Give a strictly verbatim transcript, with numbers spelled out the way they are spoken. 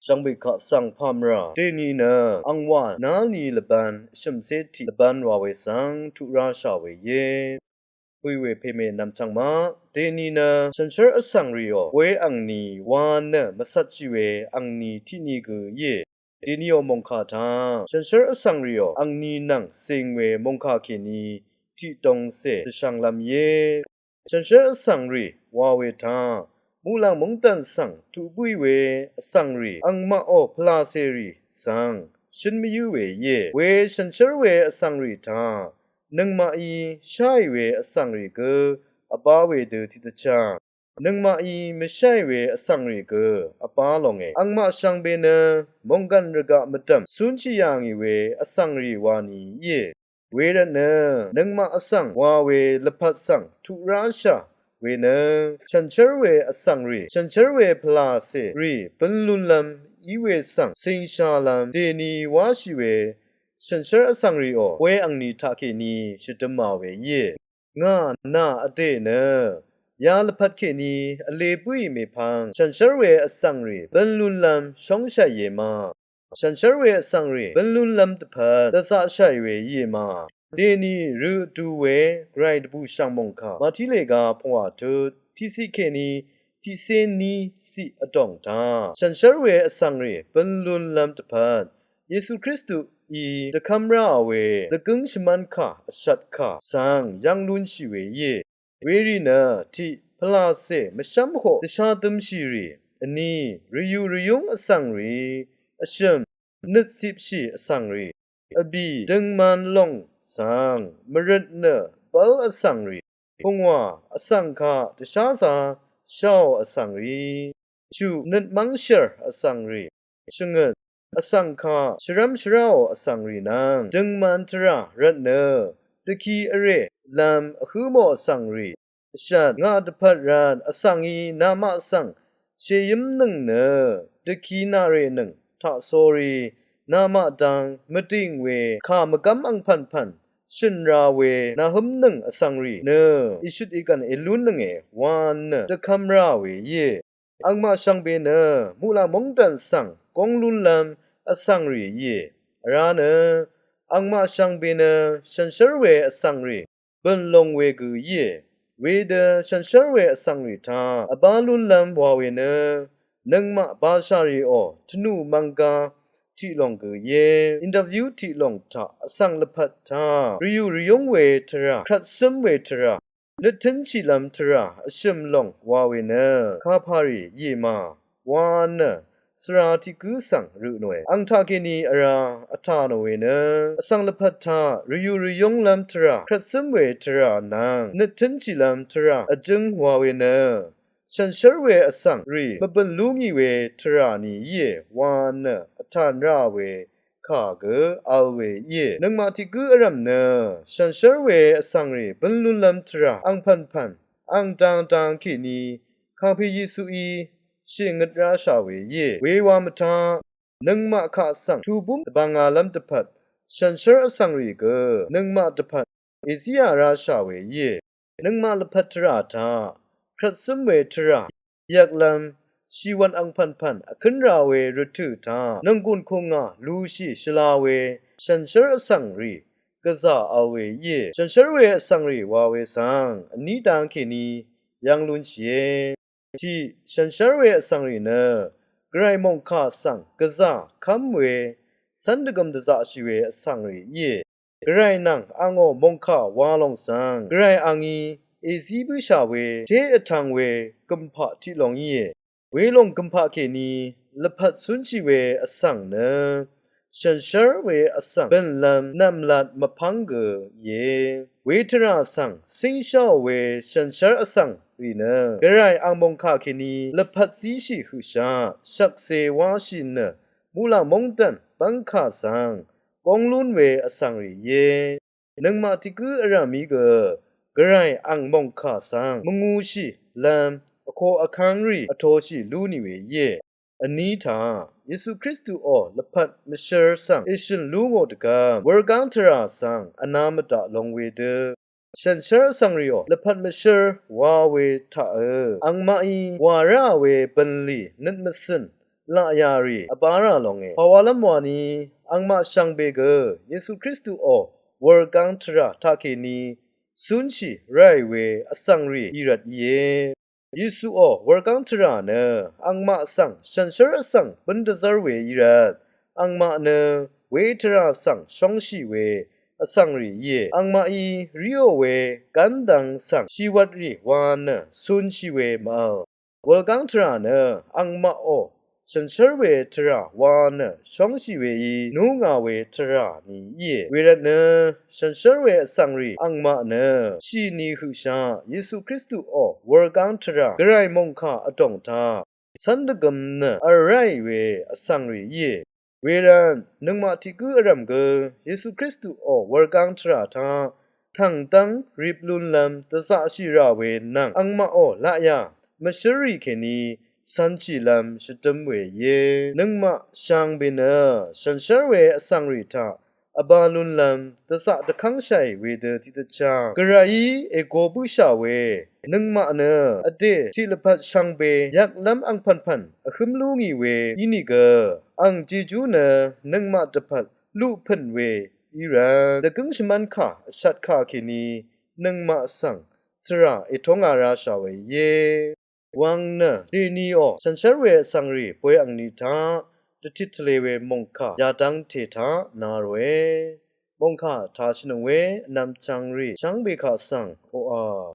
Shvngbè kaq svng pàmvrà dèni nø angwà nani lvbvn shø̀mcé tiq lvbvn wa we svng tuq ráshà we íe. Bø̀í we pèmè nvmchvng maq dèni nø shànshér vsvng rìò we angni wa nø mvcvtshì we angni tiqni gø íe. Dèniò mòngkà taq shànshér vsvng rìò angni nvng cing we mòngkà kèní tiqdongcè dvshvnglv́m íe. Shànshér vsvng rì wa we taq muqlàng móngdàn svng tuq bǿì we vsvng rì angmaqò pvlàcè rì svng shǿn mvyǿ we íe. We shànshér we vsvng rì taq nøngmaqí sháì we vsvng rì gø vbá we dø tiqdvchá nøngmaqí mvsháì we vsvng rì gø vbá longe. Angmaq shvngbe nø mònggàn rvgaq mvdv̀m cúnshì yà ngì we vsvng rì wani íe. Wervtnø nøngmaq vsvng wa we lvpat svng tuq ráshà we nø shànshér we vsvng rì, shànshér we pvlàcè rì bøn lúnlv́m í we svng cingshalv́m dèni wáshì we shànshér vsvng rìò we angni taqkèní shvdøma we íe. Ngà nà vdè nø ya lvpat kèní vle bǿì mèpvng shànshér we vsvng rì bøn lúnlv́m shóngshàìe ma. Shànshér we vsvng rì bøn lúnlv́m dvpvt dvzaqshàì we íe ma. Dèni rø vdu we gvray dvbùshv̀ng mòngkà Màtílèga pungwà tut tiqciq kèní tiqcé ní ciq vdòng taq shànshér we vsvng rì bøn lúnlv́m dvpvt Yesu Kristuí dvkv́m ráò we dvgǿng shvmv́nkà vshvtkà svng yv́ng lúnshì we íe. Werì nø tiq pvlàcè mvshv́mhoq dvshá dømshì rì, vní rvyù rvyúng vsvng rì, vshø̀m nøtcipshì vsvng rì, vbì døngman lòng svng mvrøt nø bv́l vsvng rì, pungwà vsvng kaq dvsházā sháò vsvng rì, chuq nøt mv́ngshv̀r vsvng rì, shvngøt vsvng kaq shvrv́m shvráò vsvng rì nvng døngman tvrà rvtnø dvki vrè lv́m vhǿ mò vsvng rì, vshvt ngà dvpvt rvt vsvngí namaq svng shèyǿmnøng nø dvki naqrènøng taqsórí namaq dang mvdìng we kà mvgv́m angpv̀npv̀n shø̀n ra we nàhǿmnøng vsvng rì nø ìshøt ìgv̀n èlúnnønge wa nø dvkv́m ráò we íe. Angmaq shvngbe nø muqlàng móngdàn svng góng lúnlv́m vsvng rì íe. Vrá nø angmaq shvngbe nø shànshér we vsvng rì bø̀n long we gø íe. Wedø shànshér we vsvng rì taq vbá lúnlv́m wa we nø nøngmaq bashà rìò tvnù mvngga tiq lòng gø íe. Interview tiq lòng taq vsvng lvpat taq rvyù rvyúng we tvrà, krvtsǿm we tvrà, nøttǿnshìlv́m tvrà vshø̀m lòng wa we nø kapà rì íe ma wa nø svra tiq gǿ svng rø nòe. Ang taqkèní vrá vtà nò we nø vsvng lvpat taq rvyù rvyúnglv́m tvrà, krvtsǿm we tvrà nvng nøttǿnshìlv́m tvrà vjǿng wa we nø shànshér we vsvng rì mvbø̀n lú ngì we tvrà ni íe wa nø vtàn rá we kà gø vl we íe. Nøngmaq tiq gǿ vrv̀m nø shànshér we vsvng rì bøn lúnlv́m tvrà angpv̀npv̀n ang dang dang kèní kàngpè Yesuí shèngøt ráshà we íe. Wewa mvtaq nøngmaq kaq svng tubúm dvbvngālv́m dvpvt shànshér vsvng rì gø nøngmaq dvpvt èzíā ráshà we íe. Nøngmaq lvpat tvrà taq krvtsǿm we tvrà yvklv́m shìwv̀n angpv̀npv̀n vkǿn ra we rvtø̀ taq nònggùn kùngà lushì shvla we shànshér vsvng rì gvzà vl we íe. Shànshér we vsvng rì wa we svng vní dang kèní yv́ng lúnshìe. Tiq, shànshér we vsvng rì nø gvray mòngkà svng gvzà kv́m we cv́n dvgøm dvzaqshì we vsvng rì íe. Gvray nvng angò mòngkà wa lòng svng gvray angí èzí bǿshà we té vtv̄ng we gø̀mpaq tiq long íe. Welòng gø̀mpaq kèní lvpat cúnshì we vsvng nø shànshér we vsvng bø̀nlv́m nv̀mlat mvpv́ng gø íe. We tvrà svng cíngsháò we shànshér vsvng rì nø gvray ang mòngkà kèní lvpat zíshì høqshaq shvkse wáshì nø muqlàng móngdàn bv́ngkà svng góng lún we vsvng rì íe. Nøngmaq tiq gǿ vrv̀m í gø gvray ang mòngkà svng mvngūshìlv́m vko vkv́ng rì vtoshì lú nì we íe. Vní taq Yesu Kristuò lvpat mvshv̄r svng èshø̀n lú ngò dvgvp wurgáng tvrà svng vnā mvdaq long wedø shànshér vsvng rìò lvpat mvshv̄r wa we taqø angmaqí wà ráà we bv̀nlì nøt mvcø̀n laqyà rì vbá rà longe. Pàwalv́m wani angmaq shvngbe gø Yesu Kristuò wurgáng tvrà taqkèní cúnshì ráì we vsvng rì í rvt íe. Yesuò wurgáng tvrà nø angmaq svng shànshér vsvng bǿn dvzv́r we í rvt, angmaq nø we tvrà svng shóngshì we vsvng rì íe. Angmaqí ríò we gv́n dvng svng shìwvt rì wa nø cúnshì we mvvl. Wurgáng tvrà nø angmaqò shànshér we tvrà wa nø shóngshì weí nú ngà we tvrà ni íe. Wervt nø shànshér we vsvng rì angmaq nø shì ni høqshaq Yesu Kristuò wurgáng tvrà gvray mòngkà vdòng taq cv́n dvgøm nø vl ráì we vsvng rì íe. Wervt nøngmaq tiq gǿ vrv̀m gø Yesu Kristuò wurgáng tvrà taq tv̀ngdv́ng rip lúnlv́m dvzaqshì rà we nvng angmaqò laqyà mvshǿr rì kèní cv̄nshìlv́m shvdǿm we íe. Nøngmaq shvngbe nø shànshér we vsvng rì taq vbā lúnlv́m dvzaq dvkv́ngshàì wedø tiqdvchá gvrayí ègo bǿshà we nøngmaq nø vdè tiq lvpat shvngbe yvklv́m angpv̀npv̀n vhǿm lú ngì we ínìgø ang Jejú nø nøngmaq dvpvt luq pø̀n we í rvt dvgǿng shvmv́n kà vshat kà kèní nøngmaq svng tvrà ètóng a ráshà we íe. Wang nø dèniò shànshér we vsvng rì boy angni taq dvtit tvlē we mòngkà yadv́ngte taq na ròe. Mòngkà taq shvnøng we vnvm chvng rì shvngbe kaq svng oqà